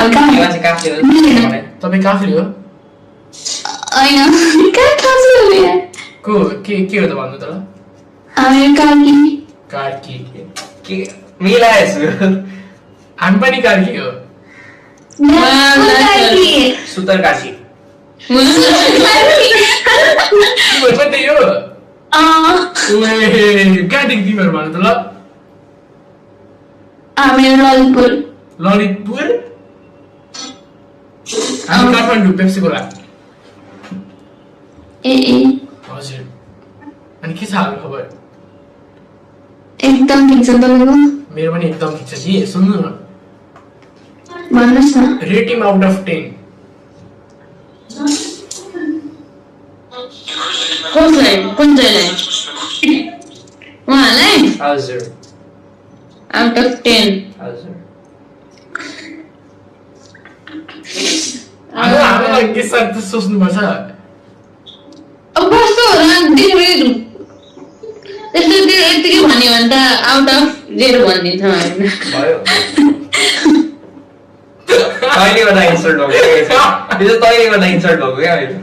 चाहिँ काफले हो भने तपाईँ काफले हो होइन कहाँ काफले हो यार को के हो त भन्नु त ल हामी कार्की कार्की के मिलाएछु हामी पनि कार्की हो कार्की सुतर काशी तिमीहरू पनि त्यही हो कहाँदेखि तिमीहरू भन्नु त ल हामी ललितपुर ललितपुर हामी काठमाडौँ पेप्सी खोला ए हजुर अनि के छ हाल खबर एकदम ठिक छ तपाईँको मेरो पनि एकदम ठिक छ कि सुन्नु न भन्नुहोस् न रेटिङ आउट अफ 10 कसलाई कुन चाहिँलाई उहाँलाई हजुर आउट अफ 10 हजुर हामीलाई के साथ सोच्नुपर्छ अब कस्तो हो र त्यस्तो त्यो यतिकै भन्यो भने त आउट अफ 0 भनिदिन्छौँ हामी भयो तैँले गर्दा इन्सल्ट भएको यो चाहिँ तैँले गर्दा इन्सल्ट भएको क्या अहिले